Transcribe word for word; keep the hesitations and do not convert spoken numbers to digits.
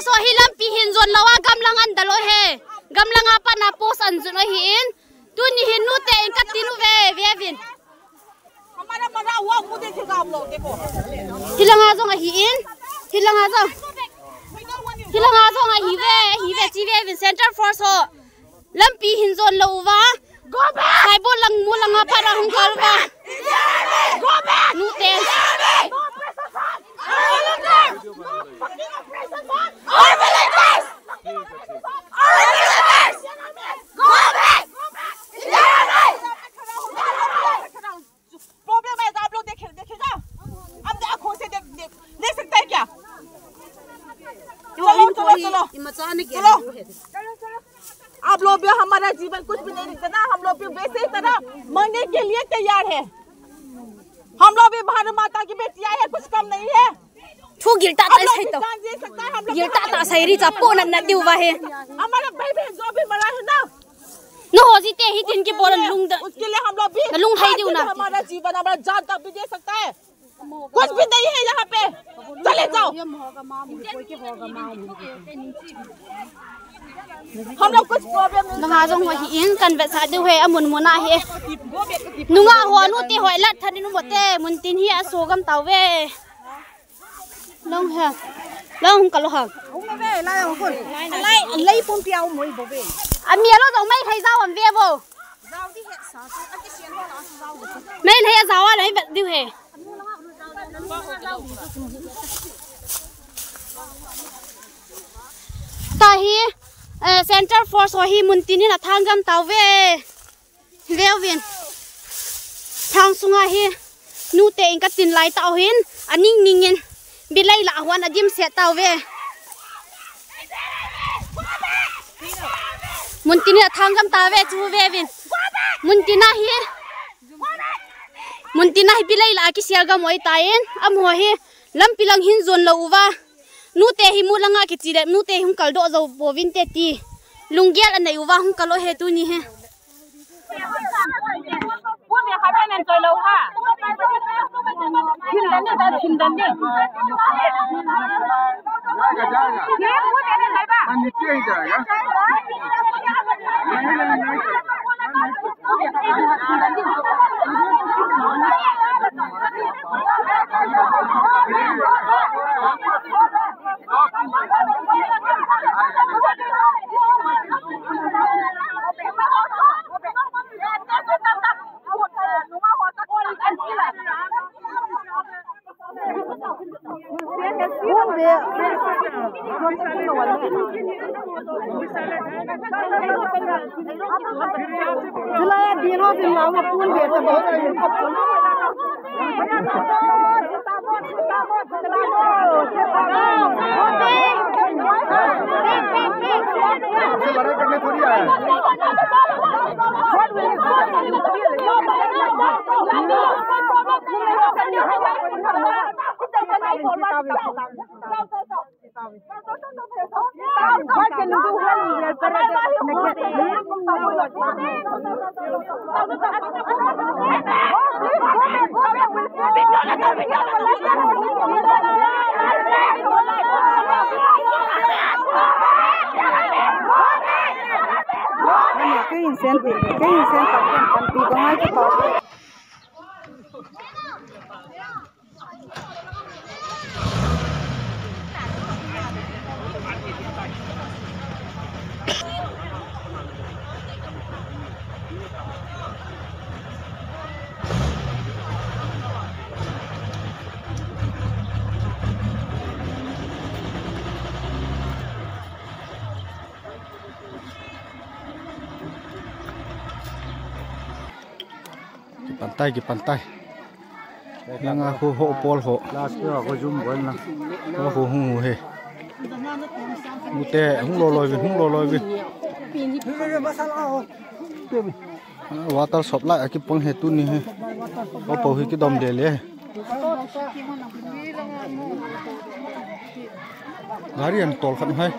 So hi lampi hin jon lou a gamlang an dalou he. Gamlang a pat na post an jon u ahin. Tuni hin nute in katin uve, ve uvin. हमारा मरा हुआ मुंह देखेगा आप लोग, देखो। Hilanga jong ahin. Hilanga jong. Hilanga jong ahiuve, ahiuve, chi ve uvin Central Force ho. Lampi hin jon lou uva. Go back! Saibol lang mu langa pat a hung kal uva. Go back! Nute. Go back! Our villagers! Our villagers! Go back! Go back! Problem है, आप लोग देखे, देखेगा? अपने आंखों से देख, देख, देख सकता है क्या? चलो, चलो, चलो। चलो। आप लोग भी हमारा जीवन कुछ भी नहीं देना, हम लोग भी वैसे ही तरह मरने के लिए तैयार है। हम लोग भी भारत माता की बेटियां हैं, कुछ कम नहीं है। Thu gilta ta sai to. Gilta ta sai ri cha po nan na diu va he. हमारा भाई बहन जो भी मरा है ना, na ho ji te hi tin ki bolan lung da. उसके लिए हम लोग भी na lung hai diu na. हमारा जीवन, हमारा जान तक भी दे सकता है। कुछ भी नहीं है यहाँ पे, चले जाओ। हम लोग कुछ प्रॉब्लम नहीं. Nanga jong ho hi in kan vetsah diu he, amun mun a he. Nunga ho nute ho lat than in um te, mun tin hi aso gam tauve. Long ha. Long hung kalo ha. Lai, lai pumpi au moi bo ve. Ami alo dong mai thai jao am ve bo. Mai lai a jao a lai vet diu he. Tahi, eh, Central Force ho hi mun tin in athang gam tauve. Ve uvin. Thang sunga hi nute in katin lai tau hin, aning ning in bilai la huan adim se tauve. Mun tin in athang gam tauve chu ve uvin. Mun tin a hi. Mun tin a hi bilai la akisial gam oi ta in. Amaho hi lampi lang hin jon lou uva. Nute hi mu langa kichi le, nute hi hung kal doh jou pouvin te ti. Lunggel anei uva hung kalo he tuni he. Kei in sen ti, kei in sen ta, kan pi ko ngai ko ta. Kipan tai, kipan tai. Langa khu ho pol ho. Last year ko jum bon la. Ho khu hung hu he. Mute hung lo loi vin, hung lo loi vin. Water supply a kipang he tuni he. Ho po hi kidom de le. Gari an tol khat hai.